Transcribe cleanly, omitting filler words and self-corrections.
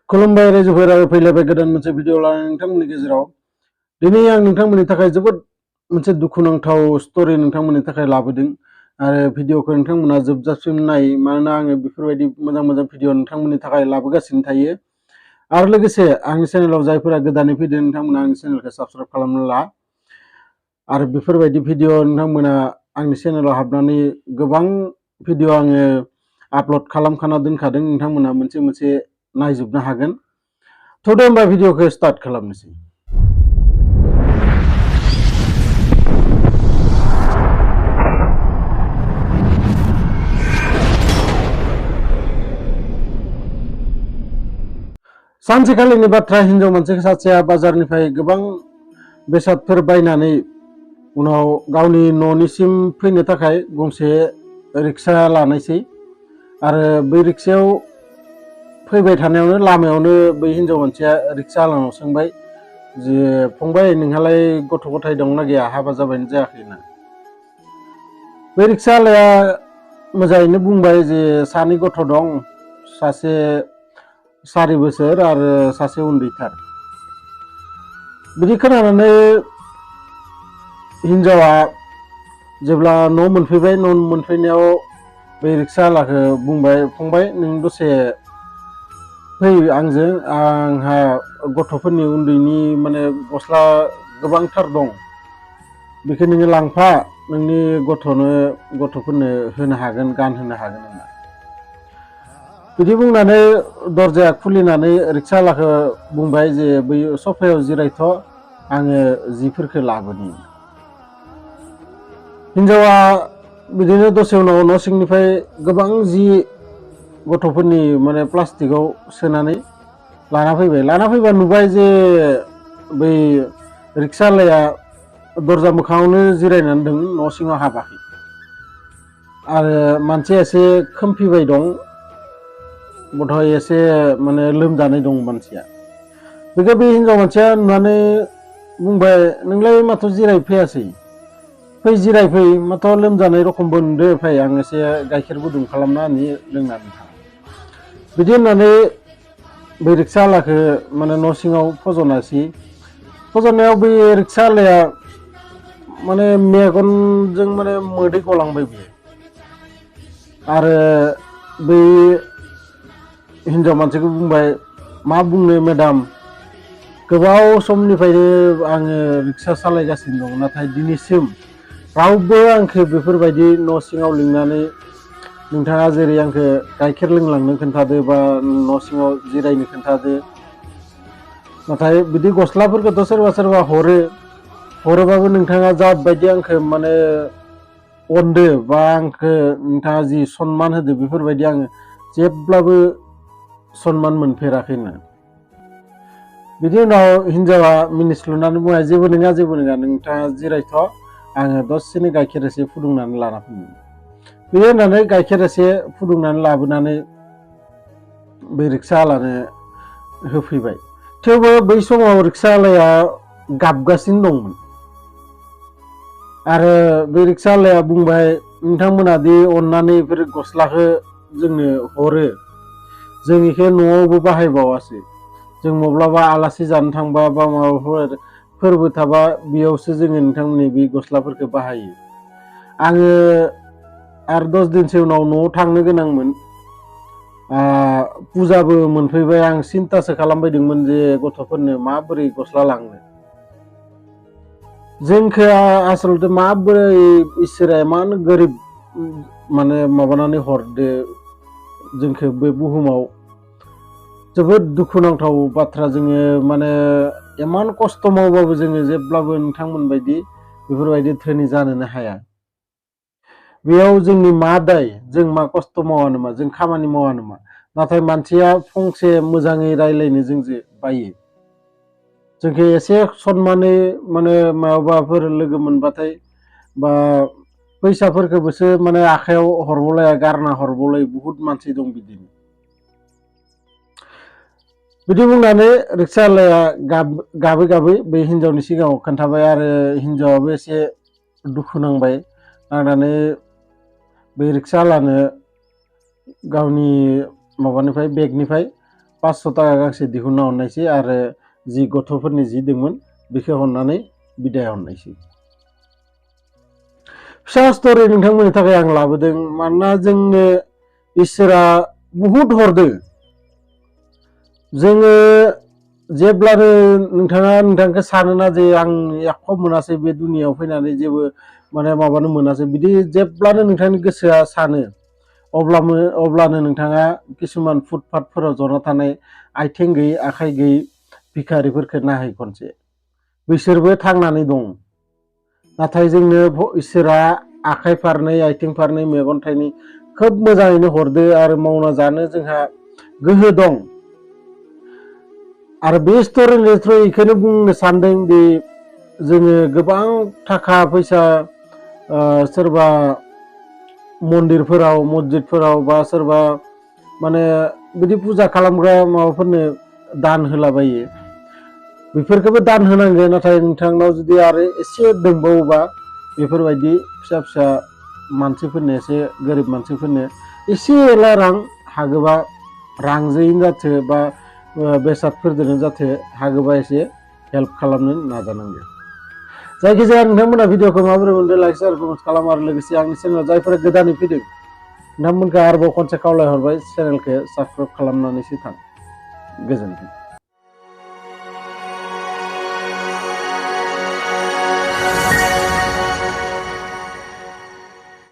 खुलुमबाय रायजोफोरा फैलायबाय गोदान मोनसे भिडिअ लानानै नोंथांमोननि गेजेराव दिनै आं नोंथांमोननि थाखाय जोबोद मोनसे दुखुनांथाव स्टोरी नोंथांमोननि थाखाय लाबोदों आरो भिडिअखौ नोंथांमोना जोबजासिम नाय मानोना आङो बेफोरबायदि मोजां भिडिअ नोंथांमोननि थाखाय लाबोगासिनो थायो आरो लोगोसे आंनि चेनेलाव जायफोरा गोदानै फैदों नोंथांमोना आंनि चेनेलखौ साबस्क्राइब खालामना ला आरो बेफोरबायदि भिडिअ नोंथांमोना आंनि चेनेलाव हाबनानै गोबां भिडिअ आङो आपल'ड खालामखाना दोनखादों नोंथांमोना मोनसे मोनसे नायजोबनो हागोन थ' दे होमबा भिडिअखौ स्टार्ट खालामनोसै सानसेखालिनि बाथ्रा हिनजाव मोनसे सासेया बाजारनिफ्राय गोबां बेसादफोर बायनानै उनाव गावनि न'निसिम फैनो थाखाय गंसे रिक्सा लानायसै आरो बै रिक्सायाव फैबाय थानायावनो लामायावनो बै हिनजाव मानसिया रिक्सावालानाव सोंबाय जे फंबाय नोंहालाय गथ' गथाय दंना गैया हाबा जाबायना जायाखै होनना बै रिक्सावालाया मोजाङैनो बुंबाय जे सानै गथ' दं सासे 4 बोसोर आरो सासे उन्दैथार बिदि खोनानानै हिनजावा जेब्ला न' मोनफैबाय न' मोनफैनायाव बै रिक्सावालाखौ बुंबाय फंबाय नों दसे फै आंजों आंहा गथ'फोरनि उन्दैनि माने गस्ला गोबांथार दं बेखौ नोङो लांफा नोंनि गथ'फोरनो होनो हागोन गानहोनो हागोन होनना बिदि बुंनानै दरजाया खुलिनानै रिक्सावालाखौ बुंबाय जे बै सफायाव जिरायथ' आङो जिफोरखौ लाबोनि हिनजावा बिदिनो दसे उनाव न' सिंनिफ्राय गोबां जि गथ'फोरनि माने प्लास्टिकआव सोनानै लाना फैबा नुबाय जे बै रिक्सावालाया दरजा मोखाङावनो जिरायनानै दं न' सिङाव हाबाखै आरो मानसिया एसे खोमफिबाय दं बधय एसे माने लोमजानाय दं मानसिया बेखौ बे हिनजाव मानसिया नुनानै बुंबाय नोंलाय माथो जिरायफैयासै फै जिरायफै माथो लोमजानाय रखमबो नुदो फै आं एसे गाइखेर गुदुं खालामना होनि लोंनानै था बिदि होननानै बै रिक्सावालाखौ माने न' सिङाव फज'नायाव बै रिक्सावालाया माने मेगनजों माने मोदै गलांबाय बियो आरो बै हिनजाव मानसिखौ बुंबाय मा बुंनो मेडाम गोबाव समनिफ्रायनो आङो रिक्सा सालायगासिनो दं नाथाय दिनैसिम रावबो आंखौ बेफोरबायदि न' सिङाव लिंनानै नोंथाङा जेरै आंखौ गाइखेर लोंलांनो खोन्थादो बा न' सिङाव जिरायनो खोन्थादो नाथाय बिदि गस्लाफोरखौथ' सोरबा हरोबाबो नोंथाङा जाबायदि आंखौ माने अनदो बा आंखौ नोंथाङा जि सनमान होदो बेफोरबायदि आङो जेब्लाबो सनमान मोनफेराखैनो बिदि उनाव हिनजावा मिनिस्लुनानै बुंबाय जेबो नङा नोंथाङा जिरायथ' आङो दसेनो गाइखेर एसे फुदुंनानै लाना फैगोन बिदि होननानै गाइखेर एसे फुदुंनानै लाबोनानै बै रिक्सावालानो होफैबाय थेवबो बै समाव रिक्सावालाया गाबगासिनो दंमोन आरो बे रिक्सावालाया बुंबाय नोंथांमोना दि अननानै बेफोर गस्लाखौ जोंनो हरो जों बेखौ न'आवबो बाहायबावासो जों माब्लाबा आलासि जानो थांबा बा माबाफोर फोरबो थाबा बेयावसो जोङो नोंथांमोननि बे गस्लाफोरखौ बाहायो आङो आरो 10 दिनसो उनाव न'आव थांनो गोनांमोन फुजाबो मोनफैबाय आं सिन्तासो खालामबायदोंमोन जे गथ'फोरनो माबोरै गस्ला लांनो जोंखौ आसलते माबोरै इसोरा इमान गोरिब माने माबानानै हरदो जोंखौ बे बुहुमाव जोबोद दुखुनांथाव बाथ्रा जोङो माने इमान खस्थ' मावबाबो जोङो जेब्लाबो नोंथांमोन बायदि बेफोरबायदि धोनि जानोनो हाया बेयाव जोंनि मा दाय जों मा खस्थ' मावा नामा जों खामानि मावा नामा नाथाय मानसिया फंसे मोजाङै रायलायनो जोंजों बायो जोंखौ एसे सनमानै माने माबाफोर लोगो मोनबाथाय बा फैसाफोरखौबोसो माने आखायाव हरबावलाया गारना हरबावलाय बुहुत मानसि दं बिदि बुंनानै रिक्सावालाया गाबै बै हिनजावनि सिगाङाव खोन्थाबाय आरो हिनजावाबो एसे दुखु नांबाय नांनानै बै रिक्सावालानो गावनि माबानिफ्राय बेगनिफ्राय 500 टाका गांसे दिहुनना हरनायसै आरो जि गथ'फोरनि जि दंमोन बेखौ हरनानै बिदाय हरनायसै। फिसा स्ट'रि नोंथांमोननि थाखाय आं लाबोदों मानोना जोंनो इसोरा बहुद हरदों। जोङो जेब्लानो नोंथांखौ सानोना जे आं एख' मोनासै बे दुनियाव फैनानै जेबो माने माबानो मोनासै बिदि जेब्लानो नोंथांनि गोसोआ सानो अब्लानो नोंथाङा किसुमान फुटपाथफोराव जना थानाय आथिं गैयै आखाइ गैयै भिखारिफोरखौ नाहै खनसे। बिसोरबो थांनानै दं। नाथाय जोंनो इसोरा आखाइ फारनै आथिं फारनै मेगन थाइनै खोब मोजाङैनो हरदो आरो मावना जानो जोंहा गोहो दं। आरो बे स्ट'रिनि थ्रुयै बेखौनो बुंनो सानदों दि जोङो गोबां थाखा फैसा सोरबा मन्दिरफोराव मस्जिदफोराव बा सोरबा माने बिदि फुजा खालामग्रा माबाफोरनो दान होलाबायो। बेफोरखौबो दान होनांगौ नाथाय नोंथांनाव जुदि आरो एसे दंबावोबा बेफोरबायदि फिसा फिसा मानसिफोरनो एसे गोरिब मानसिफोरनो एसे एला रां हागोबा रांजोंनो जाथो बा बेसादफोरजोंनो जाथो हागोबा एसे हेल्प खालामनो नाजानांगौ। जायखिजाया नोंथांमोना भिडिअखौ माबोरै मोनदों लाइक शेयार कमेन्ट खालाम आरो लोगोसे आंनि चेनेलाव जायफोरा गोदानै फैदों नोंथांमोनखौ आरोबाव खनसे खावलायहरबाय चेनेलखौ साबस्क्राइब खालामनानैसो थां। गोजोन्थों।